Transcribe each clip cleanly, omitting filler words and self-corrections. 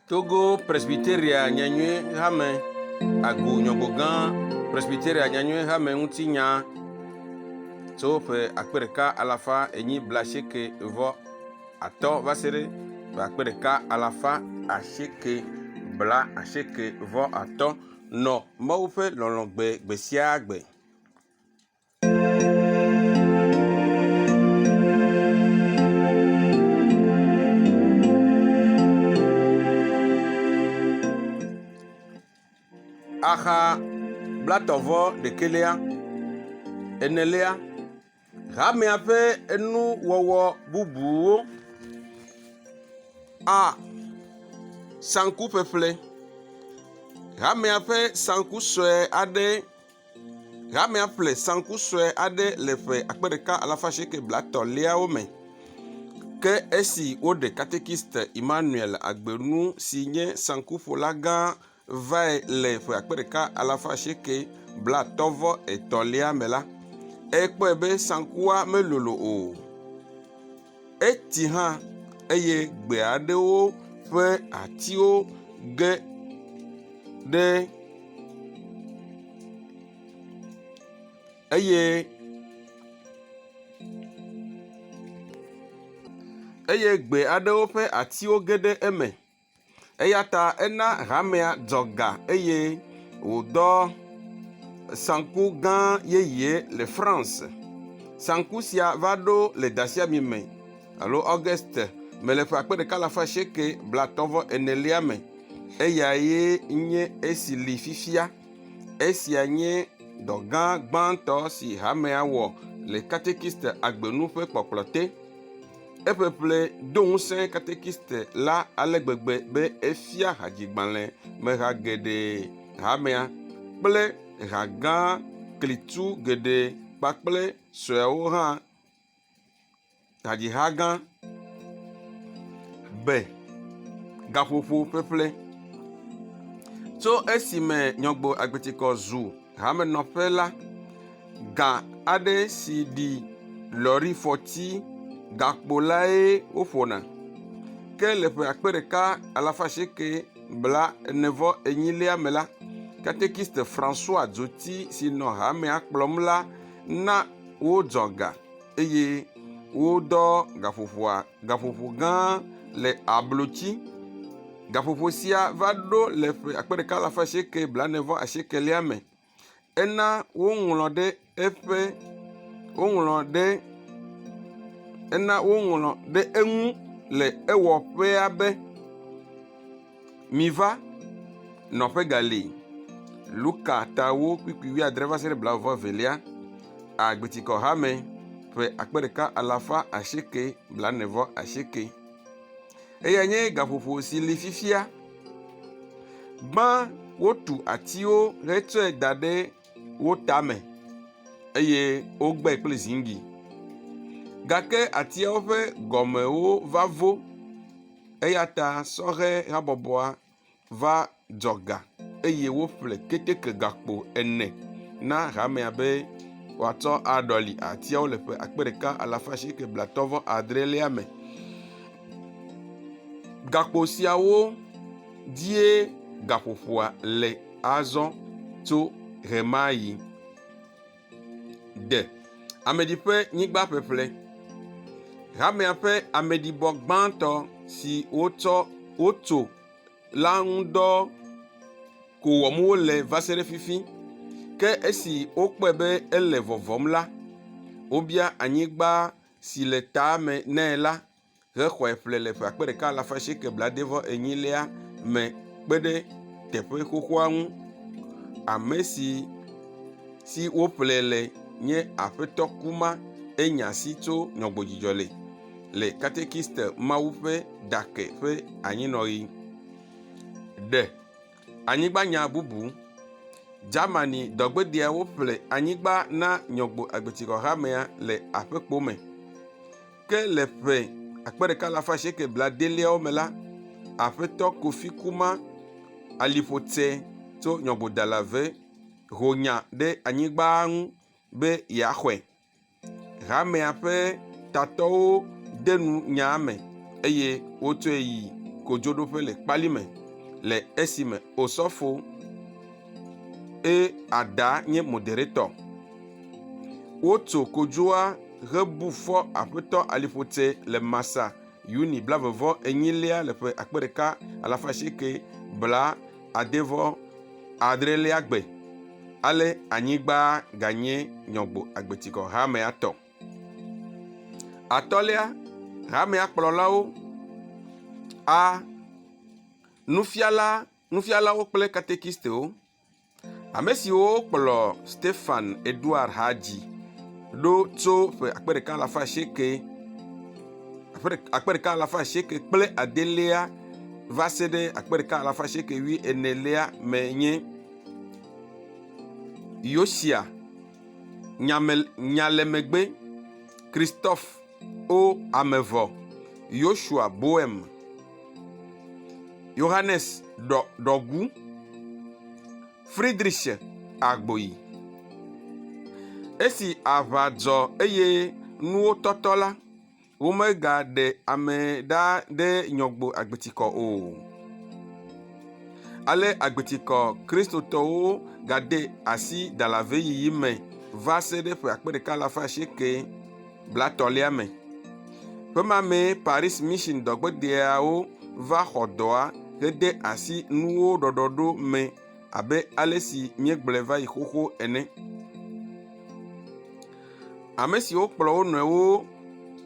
Togo Presbyteria Nyanyui Hame Agu Nyɔgbogã Presbyteria Nyanyui Hame ŋuti nya tso ƒe 1483 va se ɖe ƒe 1883 nɔ Mawu ƒe lɔlɔ̃gbe gbe sia gbe. Axa blatɔ̃ vɔ ɖekɛlia, enelia, hamea ƒe enuwɔwɔ bubuwo. A. Saŋkuƒeƒle. Hamea ƒe saŋku sue aɖe Hamea ƒle saŋku sue aɖe le ƒe 1830liawo me. Ke esi woɖe katekist Emmanuel Agbenu si nye saŋkuƒola gã vae le ƒe 1853lia me la, ekpɔe be saŋkua melolo o. Eti hã eye gbe aɖewo ƒe atiwo ge ɖe eye eye gbe aɖewo ƒe atiwo ge ɖe eme. Eya ta ena hamea dzɔ ga eye wòdɔ saŋku gã yeye le France. Saŋku sia va ɖo le Dasiami me alo August me le ƒe 1854 me. Eyae nye esi li fifia. Esia nye dɔ gã gbãtɔ si hamea wɔ le katekist agbenu ƒe kpɔkplɔ te. Eƒeƒle do ŋusẽ katekist la ale gbegbe be efia hadzigbalẽ me ha geɖe hamea kple ha gã klitsu geɖe kpakple sueawo hã hadziha gã. Be gaƒoƒo ƒeƒle. Tso esime Nyɔgbo Agbetikɔ zu hamenɔƒe la, ga aɖe si ɖi lɔrifɔti gakpo lae woƒona. Ke le ƒe 1844 me la, katekist François Dzoti si nɔ hamea kplɔm la na wodzɔ ga eye wodɔ gaƒoƒoa gaƒoƒo gã le ablotsi. Gaƒoƒo sia va ɖo le ƒe 1848 me. Ena woŋlɔ ɖe eƒe woŋlɔ ɖe ena woŋlɔ ɖe eŋu le ewɔƒea be, Miva, nɔƒe gali. Luka ta ewo kpukpui wuiadre va se ɖe blaeve vɔ evelia, Agbetikɔhame ƒe 1848. Eyae nye gaƒoƒo si li fifia. Gbã wotu atiwo hetsɔe da ɖe wo tame eye wogbãe kple zingi. Gake atiawo ƒe gɔmewo va vo eya ta sɔhɛ habɔbɔa va dzɔ ga eye woƒle keteke gakpo ene na hamea be woatsɔ aɖɔli atiawo le ƒe 1886 me. Gakpo siawo dzie gaƒoƒoa le azɔ tso ɣemaɣi. De ameɖiƒe nyigba ƒeƒle. Hamea ƒe ameɖibɔ gbãtɔ si wotsɔ wotso la ŋudɔ ko wɔm wole va se ɖe fifi. Ke esi wokpɔe be ele vɔvɔm la, wobia anyigba si le tame nɛ la hexɔe ƒle le ƒe 1884 me kpe ɖe teƒe xoxoa ŋu. Ame si si woƒle le nye Aƒetɔ Kuma enya si tso Nyɔgbodzidzɔ le le Katekist Mawu ƒe Dake ƒe anyinɔɣi. Ɖe anyigbanya bubu. Germany dɔgbedeawo ƒle anyigba na Nyɔgbo Agbetsikɔhamea le aƒekpo me. Ke le ƒe 1880liawo me la, Aƒetɔ Kofi Kuma aliƒotse tso Nyɔgbodalave ho nya ɖe anyigbaa ŋu be yeaxɔe. Hamea ƒe tatɔwo de nu nyaa me eye wotsɔe yi. kodzoɖoƒe le Kpalime le esime Osɔfo E. Ada nye moderatɔ. Wotso kodzoa hebu fɔ Aƒetɔ Aliƒotse le Masa Yuni blavevɔ enyilia le ƒe 1869 gbe. Ale anyigbaa ganye Nyɔgbo Agbetsikɔ hamea tɔ. Atɔ̃lia, hamea kplɔlawo A. Nufiala, nufialawo kple katekistewo. Ame siwo kplɔ Stefan Edouard Hadji ɖo tso ƒe 1884 va se ɖe 1894 me nye Yosia Nyalemegbe, Christophe O. Amevɔ, Yoshua Boehm, Yohanes Ɖɔgu, Friedrich Agboyi. Esi aʋa dzɔ eye nuwo tɔtɔ la, Womegaɖe ame ɖa ɖe nyɔgbo agbetsikɔ o. Ale agbetsikɔ Kristotɔwo gade asi dalaveyiyi me va se ɖe ƒe 1830 me. Ƒe ma mee Paris Mission dɔgbedeawo va xɔ dɔa hede asi nuwo ɖɔɖɔɖo me abe ale si míegblɔe va yi xoxo ene. Ame siwo kplɔ wo nɔewo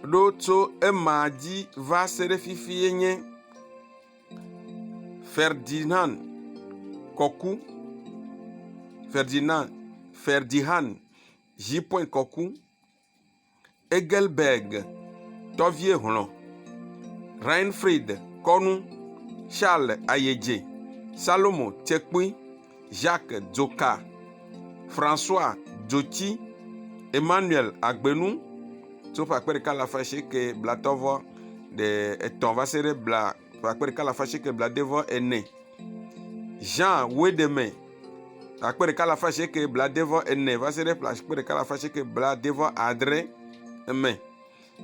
ɖo tso ema dzi va se ɖe fifie nye Ferdinand Kɔku, Ferdinand, Ferdihan J. Kɔku, Engelberg tɔvie hlɔ̃, Reinfried Kɔnu, Charles Ayedze, Salomo Tsekpui, Jacques Dzoka, François Dzotsi, Emmanuel Agbenu tso ƒe 1833 va se ɖe bla ƒe 1874, Jean Wedeme 1874 va se ɖe ƒe 1876 me.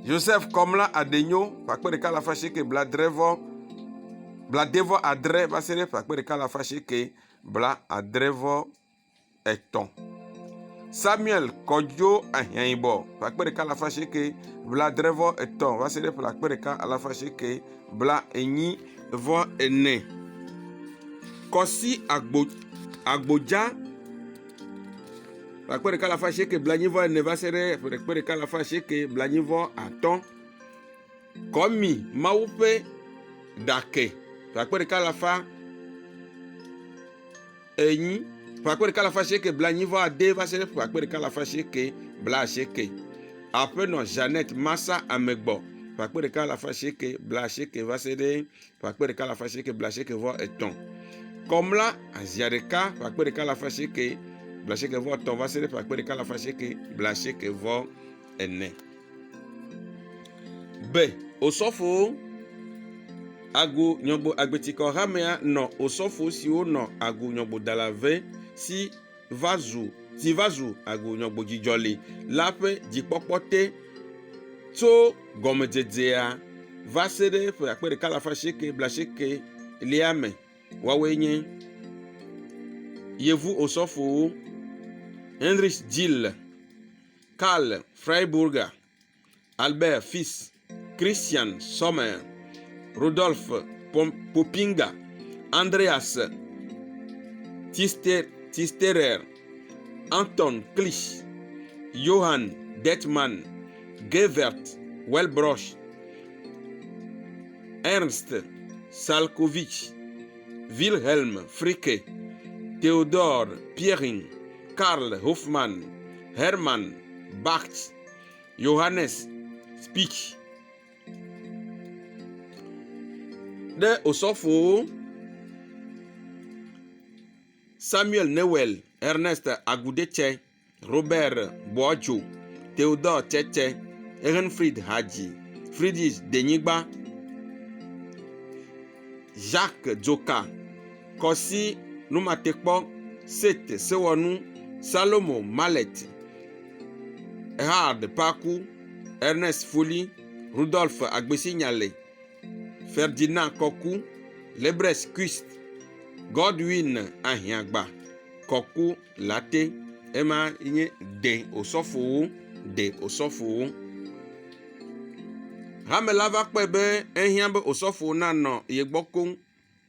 Joseph Kɔmla Adenyo ƒe 1876 va se ɖe ƒe 1873. Samuel Kɔdzo Ahiãyibɔ ƒe 1873 va se ɖe ƒe 1844. Kɔsi Agbo, Agbodza ƒe 1844 va se ɖe ƒe 1845. Kɔmi Mawu ƒe ɖake ƒe 1840 va se ɖe ƒe 1880. Aƒenɔ Jeanette Massa Amegbɔ ƒe 1880 va se ɖe ƒe 1883. Kɔmla Azia ɖeka ƒe 1883 va se ɖe ƒe 1884. Be osɔfowo Agu Nyɔgbo Agbetsikɔ hamea nɔ osɔfo siwo nɔ Agu Nyɔgbodalave si va zu si va zu Agu Nyɔgbodzidzɔli la ƒe dzikpɔkpɔ te tso gɔmedzedzea va se ɖe ƒe 1880 me. Woawoe nye Yevu osɔfowo Heinrich Dill, Karl Freiburger, Albert Fils, Christian Sommer, Rudolf Popinga, Andreas Tisterer, Anton Klich, Johann Detmann, Gevert Wellbroch, Ernst Salkowitsch, Wilhelm Fricke, Theodor Piering, Karl Hofmann, Hermann Bacht, Johannes Spich. Ɖe osɔfowo Samuel Newell, Ernest Agudetse, Robert Boadzo, Theodore Tsetse, Ehrenfried Hadji, Friedrich Denyigba, Jacques Dzoka, Kɔsi Numatekpɔ, Seth Sewɔnu, Salomo Mallet, Erhard Paku, Ernest Foli, Rudolf Agbesinyale, Ferdinand Kɔku, Lebres Quist, Godwin Ahiagba, Kɔku Late, ema nye de osɔfowo, de osɔfowo. Hame la va kpɔe be ehiã be osɔfo nanɔ ye gbɔ koŋ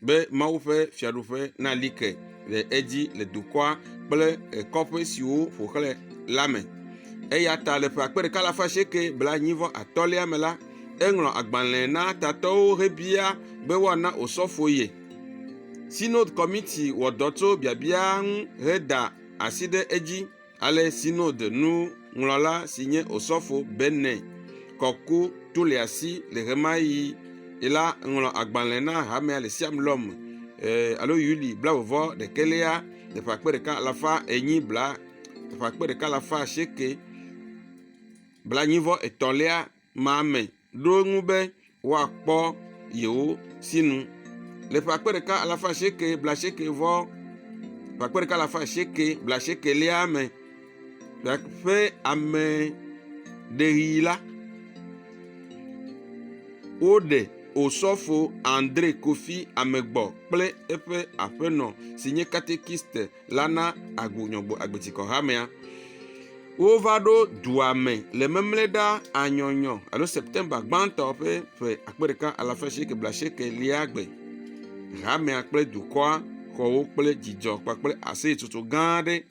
be Mawu ƒe Fiaɖuƒe nali ke le edzi le dukɔa kple kɔƒe siwo ƒo xlãe la me. Eya ta le ƒe 1895 me la, eŋlɔ agbalẽ na tatɔwo hebia be woana osɔfo ye. Synod Kɔmiti wɔ dɔ tso biabiaa ŋu heda asi ɖe edzi. Ale Synod nuŋlɔla si nye Osɔfo Bene Kɔku Tuliasi le ɣemaɣi la ŋlɔ agbalẽ na hamea le Siamlɔm alo Yuli blavevɔ ɖekɛlia le ƒe akpe ɖeka alafa enyi bla ƒe akpe ɖeka alafa asieke blaenyi vɔ etɔ̃lia ma me. ɖo eŋu be woakpɔ yewo sinu. Le ƒe akpe ɖeka alafa asieke blaasieke vɔ ƒe akpe ɖeka alafa asieke blaasiekelia me ƒe ame ɖeɣi la, woɖe Osɔfo André Kofi Amegbɔ kple eƒe aƒenɔ si nye katekist la na Agu Nyɔgbo Agbetsikɔ Hamea. Wova ɖo dua me le Memleɖa anyɔnyɔ alo September gbãtɔ ƒe ƒe akpe ɖeka alafa asieke blaasieke lia gbe. Hamea kple dukɔa xɔ wo kple dzidzɔ kpakple aseyetsotso gã aɖe.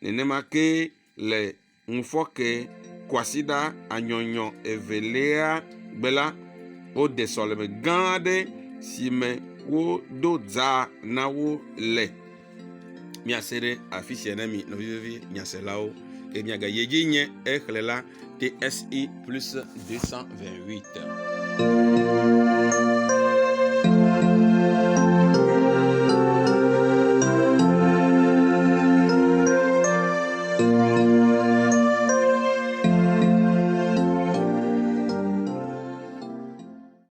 Nenema kee le Ŋufɔke kwasiɖa anyɔnyɔ evelia gbe la, wode sɔleme gã aɖe si me wodo dza na wo le. Míase ɖe afi sia na mi nɔvi vevi nyaselawo. Ke miagayi edzi nye exlẽla TSI plus 228.